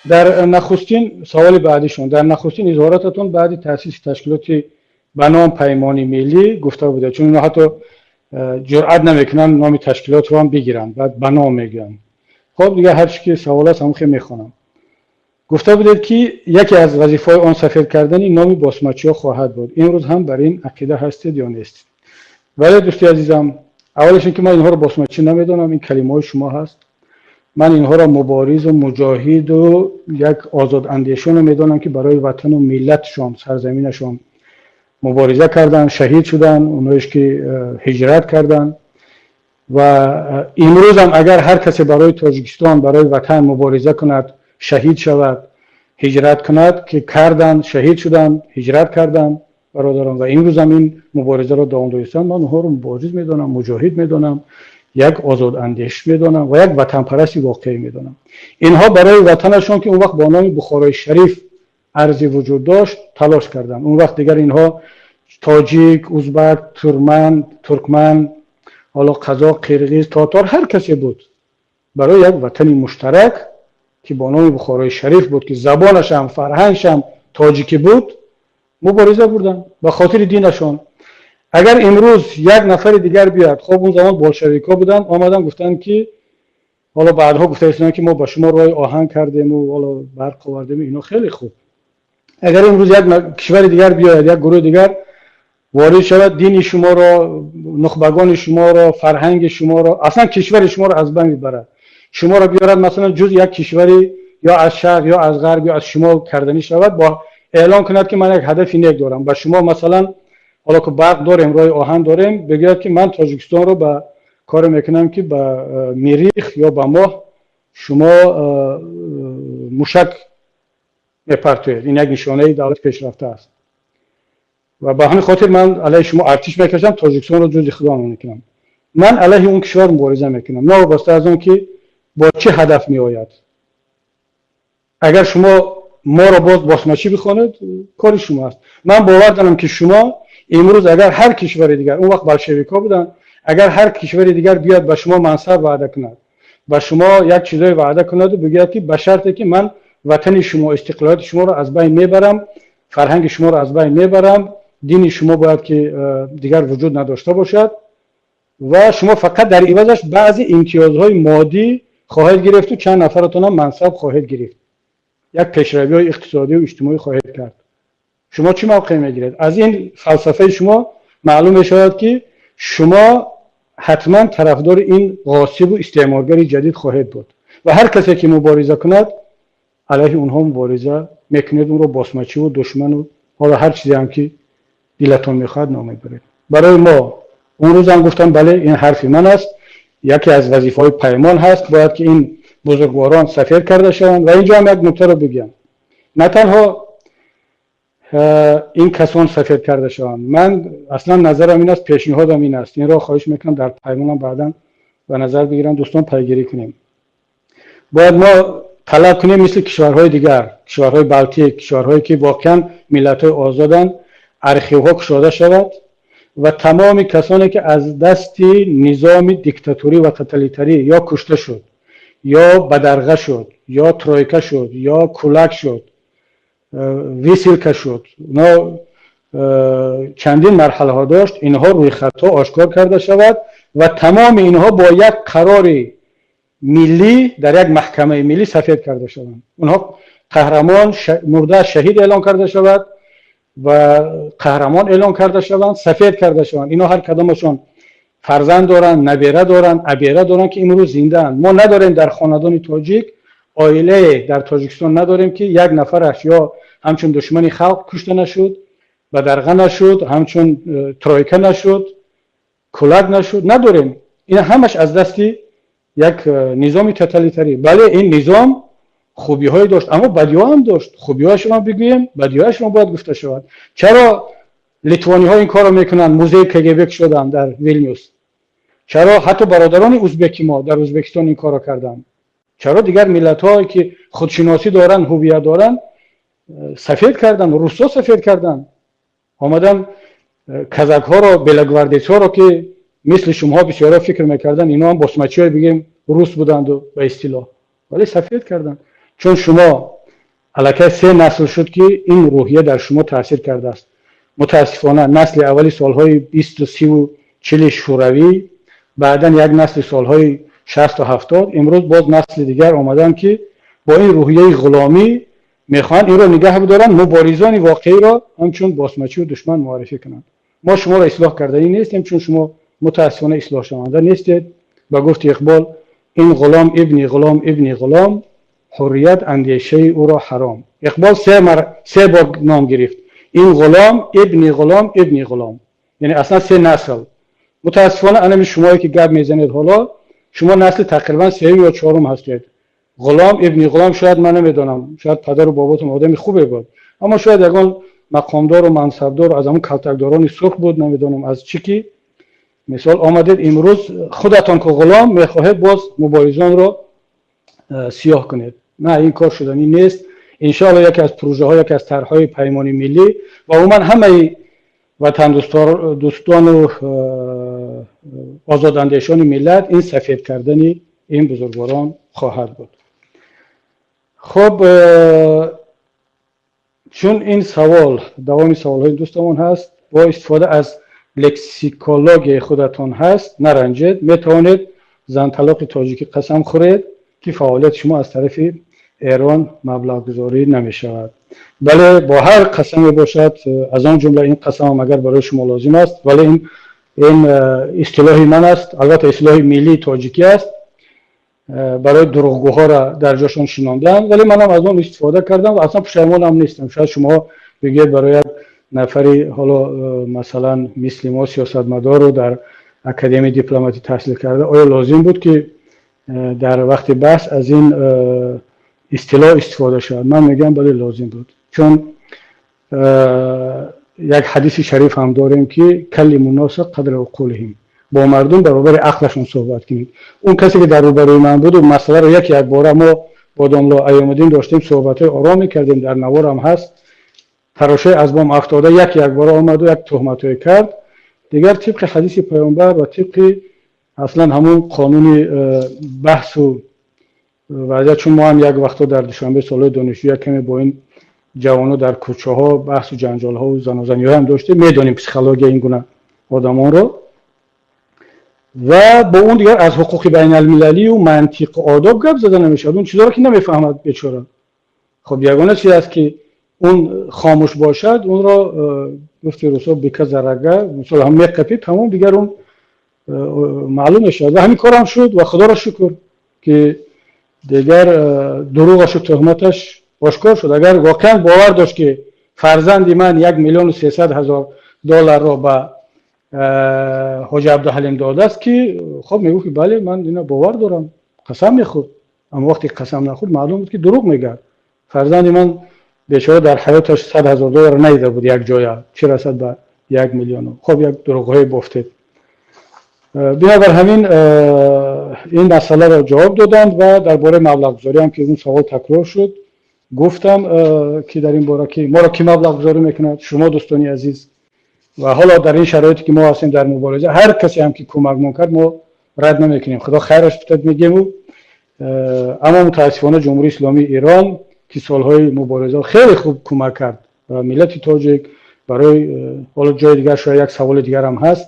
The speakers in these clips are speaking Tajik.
Дар нахустин саволи баъдишон, дар нахустин изҳоротатон баъди таъсиси ташкилоти ба ном Паймони миллӣ гуфта будед, чун инҳо ҳатто ҷуръат намекунанд номи ташкилотро ҳам бигиранд, баъд ба ном мегӯянд. Хоб, дигар ҳар чи ки савол аст, ҳамон хел мехонам. Гуфта будед, ки яке аз вазифаҳои он сафед кардани номи босмачиҳо хоҳад буд. Имрӯз ҳам бар ин ақида ҳастед ё нест? Вале, дӯсти азизам, аввалеш ин ки ман инҳоро босмачӣ намедонам, ин калимаҳои шумо ҳаст. Ман инҳоро муборизу муҷоҳиду як озодандешоне медонам, ки барои ватану миллатшон, сарзаминашон мубориза карданд, шаҳид шуданд, онҳоеш ки ҳиҷрат карданд. Ва имрӯзам агар ҳар касе барои Тоҷикистон, барои ватан мубориза кунад, шаҳид шавад, ҳиҷрат кунад, ки карданд, шаҳид шуданд, ҳиҷрат карданд бародарон, ва имрӯзам ин муборизаро давом додистанд, ман онҳоро мубориз медонам, муҷоҳид медонам, як озодандеш медонам ва як ватанпарасти воқеӣ медонам. Инҳо барои ватанашон, ки он вақт бо номи Бухорои Шариф арзи вуҷуд дошт, талош карданд. Он вақт дигар инҳо тоҷик, узбак, турман, туркман, ҳоло қазоқ, қирғиз, тотор, ҳар касе буд, барои як ватани муштарак, ки бо номи Бухорои Шариф буд, ки забонашам, фарҳангшам тоҷикӣ буд, мубориза бурданд ба хотири динашон. Агар имрӯз як нафари дигар биёяд, хоб, он замон болшевикҳо буданд, омаданд, гуфтанд, ки ҳоло баъдҳо гуфта истоданд, ки мо ба шумо роҳи оҳан кардему ҳоло барқ овардему ино. Хеле хуб, агар имрӯз як кишвари дигар биёяд, як гурӯҳи дигар ворид шавад, дини шуморо, нухбагони шуморо, фарҳанги шуморо, аслан кишвари шуморо аз байн мебарад, шуморо биёрад, масалан, ҷуз як кишвари ё аз шарқ, ё аз ғарб, ё аз шимол карданӣ шавад, бо эълон кунад, ки ман як ҳадафи нек дорам, ба шумо, масалан, ҳоло ки барқ дорем, роҳи оҳан дорем, бигӯяд, ки ман Тоҷикистонро ба коре мекунам, ки ба Мирих ё ба Моҳ шумо мушак мепартоед, ин як нишонаи давлати пешрафта аст ва ба ҳамин хотир ман алайҳи шумо артиш мекашам, Тоҷикистонро ҷузи худам мекунам, ман алайҳи он кишвар мубориза мекунам, новобаста аз он ки бо чӣ ҳадаф меояд. Агар шумо моро боз босмачӣ бихонед, кори шумо аст. Ман бовар дорам, ки шумо имрӯз агар ҳар кишвари дигар, он вақт болшевикҳо буданд, агар ҳар кишвари дигар биёяд, ба шумо мансаб ваъда кунад, ба шумо як чизое ваъда кунаду бигӯяд, ки ба шарте ки ман ватани шумо, истиқлолияти шуморо аз байн мебарам, фарҳанги шуморо аз байн мебарам, дини шумо бояд ки дигар вуҷуд надошта бошад ва шумо фақат дар ивазаш баъзе имтиёзҳои моддӣ хоҳед гирифту чанд нафаратонам мансаб хоҳед гирифт, як пешравиҳои иқтисодию иҷтимоӣ хоҳед кард, шумо чӣ мавқеъ мегиред? Аз ин фалсафаи шумо маълум мешавад, ки шумо ҳатман тарафдори ин ғосибу истеъморгари ҷадид хоҳед буд ва ҳар касе ки мубориза кунад, алайҳи онҳо мубориза мекунед, онро босмачиву душману ҳоло ҳар чизе ҳам ки дилатон мехоҳад, ном мебаред. Барои мо он рӯзам гуфтам, бале, ин ҳарфи ман аст, яке аз вазифаҳои Паймон ҳаст, бояд ки ин бузургворон сафед карда шаванд. Ва инҷо ҳам як нуктаро бигӯям: на танҳо ин касон сафед карда шаванд, ман аслан назарам ин аст, пешниҳодам ин аст, инро хоҳиш мекунам дар Паймонам баъдан ба назар бигирам, дӯстон, пайгирӣ кунем. Бояд мо талаб кунем, мисли кишварҳои дигар, кишварҳои Балтик, кишварҳое ки воқеан миллатҳои озоданд, архивҳо кушода шавад ва тамоми касоне ки аз дасти низоми диктатурӣ ва тоталитарӣ ё кушта шуд, ё бадарға шуд, ё тройка шуд, ё кулак шуд, высылка шуд, но чандин марҳалаҳо дошт, инҳо рӯйхатҳо ошкор карда шавад ва тамоми инҳо бо як қарори миллӣ дар як маҳкамаи миллӣ сафед карда шаванд. Онҳо қаҳрамон, мурда шаҳид эълон карда шавад ва қаҳрамон эълон карда шаванд, сафед карда шаванд. Инҳо ҳар кадомашон фарзанд доранд, набера доранд, абера доранд, ки имрӯз зиндаанд. Мо надорем дар хонадони тоҷик, оилае дар Тоҷикистон надорем, ки як нафараш ё ҳамчун душмани халқ кушта нашуд, бадарға нашуд, ҳамчун тройка нашуд, кулак нашуд. Надорем. Ин ҳамаш аз дасти як низоми тоталитарӣ. Бале, ин низом хубиҳое дошт, аммо бадиҳо ҳам дошт. Хубиҳояшро бигӯем, бадиҳояшро бояд гуфта шавад. Чаро литвониҳо ин корро мекунанд, музеи КГБ кушоданд дар Вилнюс? Чаро ҳатто бародарони узбеки мо дар Узбекистон ин корро карданд? Чаро дигар миллатҳое ки худшиносӣ доранд, ҳувият доранд, сафед карданд? Русҳо сафед карданд, омадан казакҳоро, белогвардейцҳоро, ки мисли шумоҳо бисёрҳо фикр мекарданд, инҳо ҳам босмачиҳое, бигем, рус буданду ба истилоҳ, вале сафед карданд, чун шумо Аллакай се насл шуд, ки ин рӯҳия дар шумо таъсир кардааст. Мутаассифона, насли аввали солҳои 20-у 30-у 40-и Шӯравӣ, баъдан як насли солҳои 60-у 70, имрӯз боз насли дигар омаданд, ки бо ин рӯҳияи ғуломӣ мехоҳанд инро нигаҳ бидоранд, муборизони воқеиро ҳамчун босмачиву душман муаррифӣ кунанд. Мо шуморо ислоҳ карданӣ нестем, чун шумо мутаассифона ислоҳшаванда нестед. Ба гуфти Иқбол: «Ин ғулом ибни ғулом ибни ғулом, ҳуррият андешаи ӯро ҳаром». Иқбол се бор ном гирифт: ин ғулом ибни ғулом ибни ғулом, яъне аслан се насл. Мутаассифона, анами шумое ки гап мезанед, ҳоло шумо насли тақрибан сеюм ё чорум ҳастед. Ғулом ибни ғулом, шояд, ман намедонам, шояд падару боботон одами хубе буд, аммо шояд ягон мақомдору мансабдор аз ҳамун калтакдорони сурх буд, намедонам аз чӣ, ки мисол омадед имрӯз худатон ки ғулом, мехоҳед боз муборизонро сиёҳ кунед. На, ин кор шуданӣ нест. Иншоалло, яке аз прожеҳо, яке аз тарҳҳои Паймони Миллӣ ва умуман ҳамаи ватандӯстону озодандешони миллат ин сафед кардани ин бузургворон хоҳад буд. Хуб, чун ин савол давоми саволҳои дӯстамон ҳаст, бо истифода аз лексикологияи худатон ҳаст, наранҷед, метавонед занталоқи тоҷикӣ қасам хӯред, ки фаъолияти шумо аз тарафи Эрон маблағгузорӣ намешавад? Бале, бо ҳар қасаме бошад, аз он ҷумла ин қасамам, агар барои шумо лозим аст. Вале ин истилоҳи ман аст, албатта истилоҳи миллии тоҷикӣ аст барои дурӯғгӯҳоро дар ҷошон шинондан, вале манам аз он истифода кардам ва аслан пушаймонам нестам. Шояд шумоҳо бигӯед, барои як нафари ҳоло масалан мисли мо, сиёсатмадору дар Академияи дипломатӣ таҳсил карда, оё лозим буд, ки дар вақти баҳс аз ин истилоҳ истифода шавад? Ман мегӯям, бале, лозим буд, чун як ҳадиси шариф ҳам дорем, ки كلموا الناس قدر عقولهم, бо мардум баробари ақлашон суҳбат кунед. Он касе ки дар рӯбарӯи ман буду масъаларо як якбора, мо бо домло Аёмуддин доштем, суҳбатҳои ором мекардем, дар наворам ҳаст, тарошаи аз бом афтода як якбора омаду як туҳматҳое кард. Дигар тибқи ҳадиси Паёмбар ва тибқи аслан ҳамун қонуни баҳсу вазъият, чун мо ҳам як вақто дар Душанбе солҳои донишҷӯ як каме бо ин ҷавоно дар кӯчаҳо баҳсу ҷанҷолҳову занозаниҳо ҳам доштем, медонем психологияи ин гуна одамонро. Ва бо он дигар аз ҳуқуқи байналмилалию мантиқу одоб гап зада намешавад, он чизоро ки намефаҳмад бечора. Хоб, ягона чиз аст, ки он хомӯш бошад, онро, гуфти русо, быка за рога, мисол, ҳам меқапид, тамом, дигар он маълум мешавад. Ва ҳамин корам шуд ва худоро шукр, ки дигар дурӯғашу туҳматаш ошкор шуд. Агар воқеан бовар дошт, ки фарзанди ман 1 300 000 долларро ба Ҳоҷи Абдуҳалим додааст, ки хоб, мегуфт, ки бале, ман ина бовар дорам, қасам мехӯрд. Аммо вақте қасам нахӯрд, маълум буд, ки дурӯғ мегӯяд. Фарзанди ман бечора дар ҳаёташ 100 000 доллар надида буд як ҷоя, чӣ расад ба 1 миллиону. Хоб, як дурӯғҳое бофтед. Бинобар ҳамин ин масъаларо ҷавоб доданд. Ва дар бораи маблағгузорӣ ҳам, ки он савол такрор шуд, гуфтам, ки дар ин бора, ки моро кӣ маблағгузорӣ мекунад? Шумо, дӯстони азиз. Ва ҳоло дар ин шароите ки мо ҳастем дар мубориза, ҳар касе ҳам ки кӯмакмон кард, мо рад намекунем, худо хайраш битад мегему. Аммо мутаассифона, Ҷумҳурии Исломии Эрон, ки солҳои мубориза хеле хуб кӯмак кард ба миллати тоҷик барои, ҳоло ҷои дигар шояд як саволи дигарам ҳаст,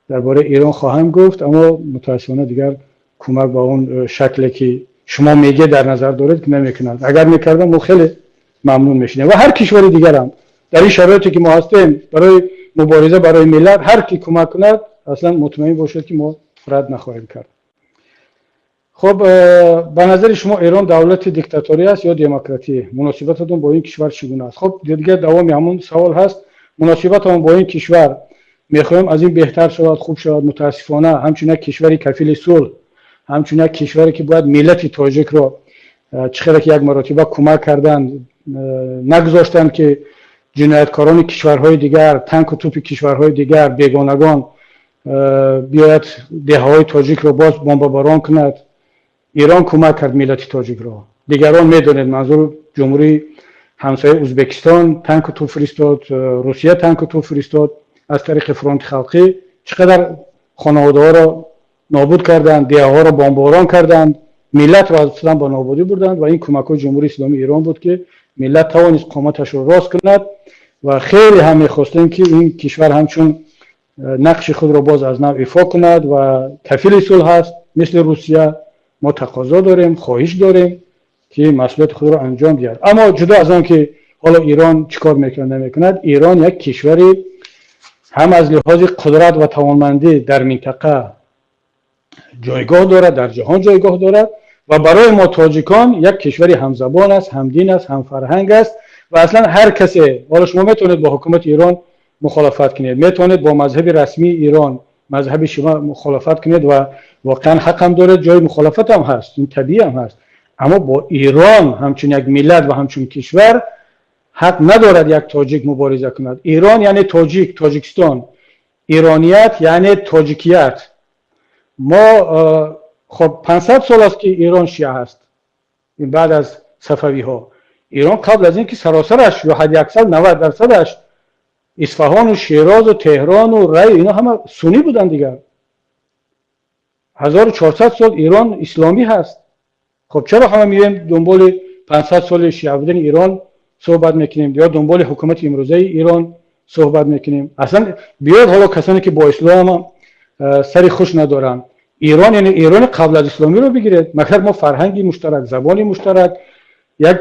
дар бораи Эрон хоҳам гуфт, аммо мутаассифона дигар кӯмак ба он шакле ки шумо мегӯед, дар назар доред, ки намекунад. Агар мекардам, мо хеле мамнун мешудем. Ва ҳар кишвари дигарам дар ин шароите ки мо ҳастем, барои мубориза барои миллат ҳар ки кӯмак кунад, аслан мутмаин бошед, ки мо рад нахоҳем кард. Хуб, ба назари шумо Эрон давлати диктаторӣ аст ё демократӣ? Муносибататон бо ин кишвар чӣ гуна аст? Хуб, дигар давоми ҳамун савол ҳаст. Муносибатамон бо ин кишвар мехоҳем аз ин беҳтар шавад, хуб шавад. Мутаассифона, ҳамчун як кишвари кафили сулҳ, ҳамчун як кишваре ки бояд миллати тоҷикро, чӣ хеле ки як маротиба кӯмак карданд, нагузоштанд, ки ҷинояткорони кишварҳои дигар, танку тупи кишварҳои дигар, бегонагон биёяд, деҳаҳои тоҷикро боз бомбаборон кунад. Эрон кӯмак кард миллати тоҷикро. Дигарон медонед, манзур ҷумҳурии ҳамсояи Ӯзбекистон танку туп фиристод, Русия танку туп фиристод аз тариқи Фронти Халқӣ. Чӣ қадар хонаводаҳоро нобуд карданд, деҳаҳоро бомборон карданд, миллатро аслан ба нобудӣ бурданд. Ва ин кӯмакҳои Ҷумҳурии Исломии Эрон буд, ки Миллат тавонист қоматашро рост кунад ва хеле ҳам мехостем, ки ин кишвар ҳамчун нақши худро боз аз нав ифо кунад ва кафили сулҳ аст, мисли Русия. Мо тақозо дорем, хоҳиш дорем, ки масъулияти худро анҷом диҳад. Аммо ҷудо аз он ки ҳоло Ирон чӣ кор мекунад, намекунад, Ирон як кишвари ҳам аз лиҳози қудрат ва тавонмандӣ дар минтақа ҷойгоҳ дорад, дар ҷаҳон ҷойгоҳ дорад ва барои мо тоҷикон як кишвари ҳамзабон аст, ҳамдин аст, ҳамфарҳанг аст. Ва аслан ҳар касе, ҳоло шумо метавонед бо ҳукумати Ирон мухолифат кунед, метавонед бо мазҳаби расмии Ирон, мазҳаби шиа, мухолифат кунед ва воқеан ҳақ ҳам доред, ҷои мухолифат ҳам ҳаст, ин табиӣ ҳам ҳаст. Аммо бо Ирон ҳамчун як миллат ва ҳамчун кишвар ҳақ надорад як тоҷик мубориза кунад. Ирон яъне тоҷик, Тоҷикистон, ироният яъне тоҷикият. Мо хоб 500 сол аст, ки Ирон шиа ҳаст, баъд аз Сафавиҳо. Ирон қабл аз ин ки саросараш ё ҳадди аксар 90%-аш, Исфаҳону Шерозу Теҳрону Рай, ино ҳама суннӣ буданд. Дигар 1400 сол Ирон исломӣ ҳаст. Хоб, чаро ҳама меоем дунболи 500 соли шиа будани Ирон суҳбат мекунем ё дунболи ҳукумати имрӯзаи Ирон суҳбат мекунем? Аслан биёд, ҳоло касоне ки бо ислом сари хуш надоранд, Ирон, яъне Ирони қабл аз исломиро бигиред. Магар мо фарҳанги муштарак, забони муштарак, як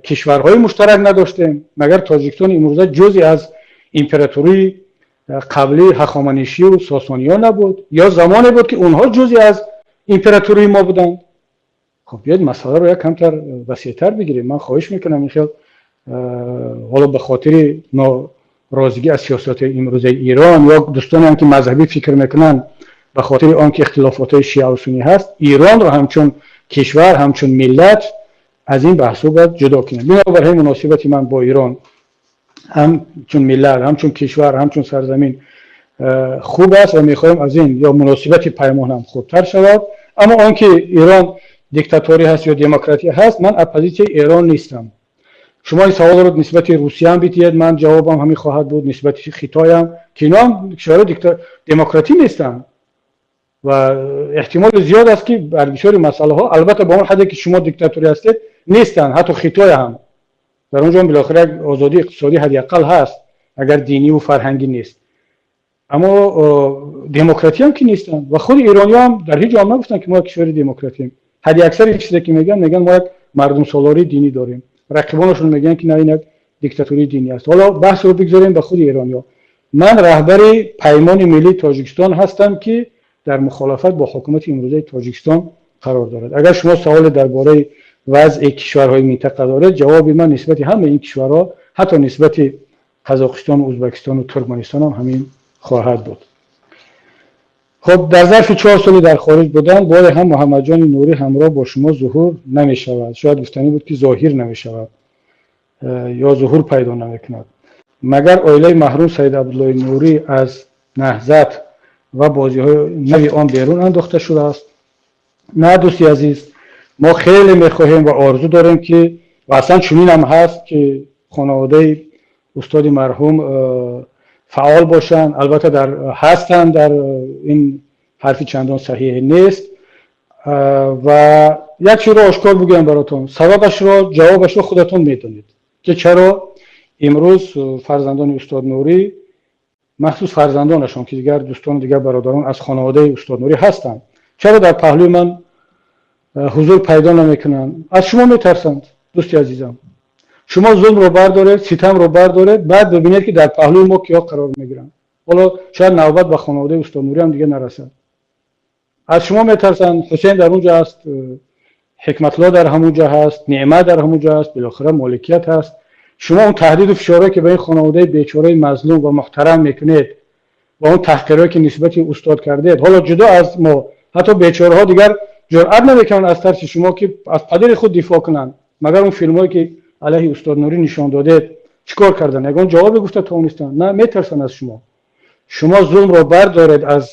кишварҳои муштарак надоштем? Магар Тоҷикистон имрӯза ҷузъе аз импературии қаблии Ҳахоманишию Сосониё набуд ё замоне буд, ки онҳо ҷузъе аз импературии мо буданд? Хоб, биёед масъаларо як камтар васеътар бигирем. Ман хоҳиш мекунам, ин хел ҳоло ба хотири норозигӣ аз сиёсати имрӯзаи Ирон ё дӯстоне ки мазҳабӣ фикр мекунанд, ба хотири он ки ихтилофотҳои шиаву суннӣ ҳаст, Иронро ҳамчун кишвар, ҳамчун миллат аз ин баҳсҳо бояд ҷудо кунем. Бинобар ҳамин, муносибати ман бо Ирон ҳамчун миллат, ҳамчун кишвар, ҳамчун сарзамин хуб аст ва мехоҳем аз ин ё муносибати Паймон ҳам хубтар шавад. Аммо он ки Ирон диктаторӣ ҳаст ё демократия ҳаст, ман оппозитсияи Эрон нестам. Шумо ин саволро нисбати Русияам бидиҳед, ман ҷавобам ҳамин хоҳад буд, нисбати Хитоям, ки иноам кишварҳои демократӣ нестанд ва эҳтимоли зиёд аст, ки бар бисёри масъалаҳо, албатта, ба он ҳадде ки шумо диктаторӣ ҳастед, нестанд. Ҳатто Хитой ҳам, дар он ҷо билохира як озодии иқтисодӣ ҳадди ақал ҳаст, агар диниву фарҳангӣ нест, аммо демократиям ки нестанд. Ва худи ирониё ҳам дар ҳеҷ ҷо ҳам нагуфтанд, ки мо як кишвари демократием. Ҳадди аксари чизе ки мегӯянд, мегӯянд мо як мардумсолории динӣ дорем. Рақибонашон мегӯянд, ки на, ин як диктатурии динӣ аст. Ҳоло баҳсро бигзорем ба худи эрониё. Ман раҳбари Паймони Миллии Тоҷикистон ҳастам, ки дар мухолифат бо ҳукумати имрӯзаи Тоҷикистон қарор дорад. Агар шумо саволе дар бораи вазъи кишварҳои минтақа доред, ҷавоби ман нисбати ҳамаи ин кишварҳо, ҳатто нисбати Қазоқистону Ӯзбекистону Туркманистон ҳам ҳамин хоҳад буд. Хуб, дар зарфи 4 соли дар хориҷ будан боре ҳам Муҳаммадҷони Нурӣ ҳамроҳ бо шумо зуҳур намешавад. Шояд гуфтанӣ буд, ки зоҳир намешавад ё зуҳур пайдо намекунад. Магар оилаи маҳрум Саид Абдуллои Нурӣ аз Наҳзат ва бозиҳои нави он берун андохта шудааст? На, дӯсти азиз, мо хеле мехоҳем ва орзу дорем, ки ва аслан чунин ҳам ҳаст, ки хонаводаи устоди марҳум фаъол бошанд. Албатта, дар ҳастанд, дар ин ҳарфи чандон саҳиҳе нест. Ва як чизро ошкор бигӯям баротон: сабабашро, ҷавобашро худатон медонед, ки чаро имрӯз фарзандони устод Нурӣ, махсус фарзандонашон, ки дигар дӯстону дигар бародарон аз хонаводаи устод Нурӣ ҳастанд, чаро дар паҳлӯи ман ҳузур пайдо намекунанд. Аз шумо метарсанд, дӯсти азизам. Шумо зулмро бардоред, ситамро бардоред, баъд бибинед, ки дар паҳлӯи мо киҳо қарор мегиранд. Ҳоло шояд навбат ба хонаводаи устод Нурӣ ҳам дига нарасад. Аз шумо метарсанд. Ҳусейн дар он ҷо аст, Ҳикматло дар ҳамон ҷо ҳаст, Неъмат дар ҳамон ҷо ҳаст, билохира моликият ҳаст. Шумо он таҳдиду фишорҳое, ки ба ин хонаводаи бечораи мазлум ва муҳтарам мекунед, ва он таҳқирҳое, ки нисбати устод кардед, ҳоло ҷудо аз мо, ҳатто бечораҳо дигар ҷуръат намекунанд аз тарси шумо, ки аз падари худ дифоъ кунанд. Магар он филмҳое, ки алайҳи устод Нурӣ нишон додед, чӣ кор карданд? Ягон ҷавобе гуфта тавонистанд? На, метарсанд аз шумо. Шумо зулмро бардоред аз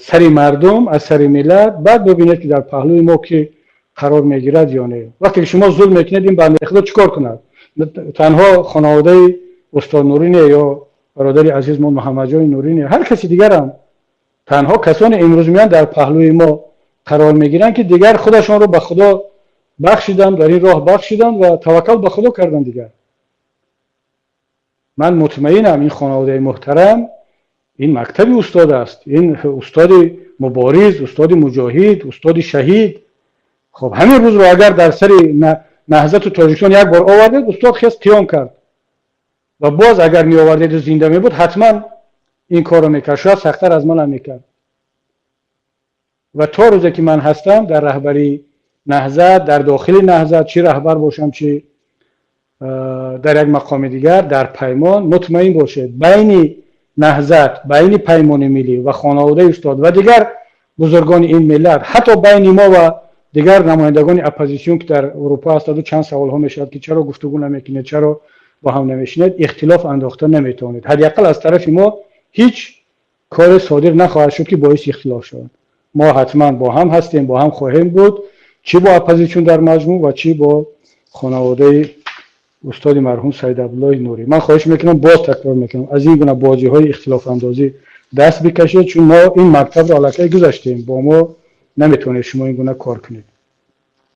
сари мардум, аз сари миллат, баъд бибинед, ки дар паҳлӯи мо ки қарор мегирад ё не. Вақте ки шумо зулм мекунед, ин бандаи худо чӣ кор кунад? Танҳо хонаводаи устод Нурӣ не ё бародари азизмон Муҳаммадҷони Нурӣ не, ҳар каси дигарам. Танҳо касоне имрӯз меянд, дар паҳлӯи мо қарор мегиранд, ки дигар худашонро ба Худо Бахшидам, дар ин роҳ бахшидам ва таваккал ба Худо кардам дигар. Ман мутмаинам, ин хонаводаи муҳтарам, ин мактаби устод аст, ин устоди мубориз, устоди муҷоҳид, устоди шаҳид. Хоб, ҳамин рӯзро агар дар сари Наҳзату Тоҷикистон як бор овардед, устод хез қиём кард ва боз агар меовардеду зинда мебуд, ҳатман ин корро мекард, шояд сахттар аз манам мекард. Ва то рӯзе ки ман ҳастам дар раҳбарии Наҳзат, дар дохили Наҳзат, чӣ раҳбар бошам, чӣ дар як мақоми дигар дар Паймон, мутмаин бошед, байни Наҳзат, байни Паймони Миллӣ ва хонаводаи устод ва дигар бузургони ин миллат, ҳатто байни мо ва дигар намояндагони оппозитсион, ки дар Аврупо ҳастаду чанд саволҳо мешавад, ки чаро гуфтугӯ намекунед, чаро бо ҳам намешинед, ихтилоф андохта наметавонед. Ҳадди ақал аз тарафи мо ҳеҷ коре содир нахоҳад шуд, ки боиси ихтилоф шавад. Мо ҳатман бо ҳам ҳастем, бо ҳам хоҳем буд, чӣ бо оппозитсион дар маҷмӯъ ва чӣ бо хонаводаи устоди марҳум Саид Абдуллоҳи Нурӣ. Ман хоҳиш мекунам, боз такрор мекунам, аз ин гуна бозиҳои ихтилофандозӣ даст бикашед, чун мо ин мактабро аллакай гузаштем, бо мо наметавонед шумо ин гуна кор кунед.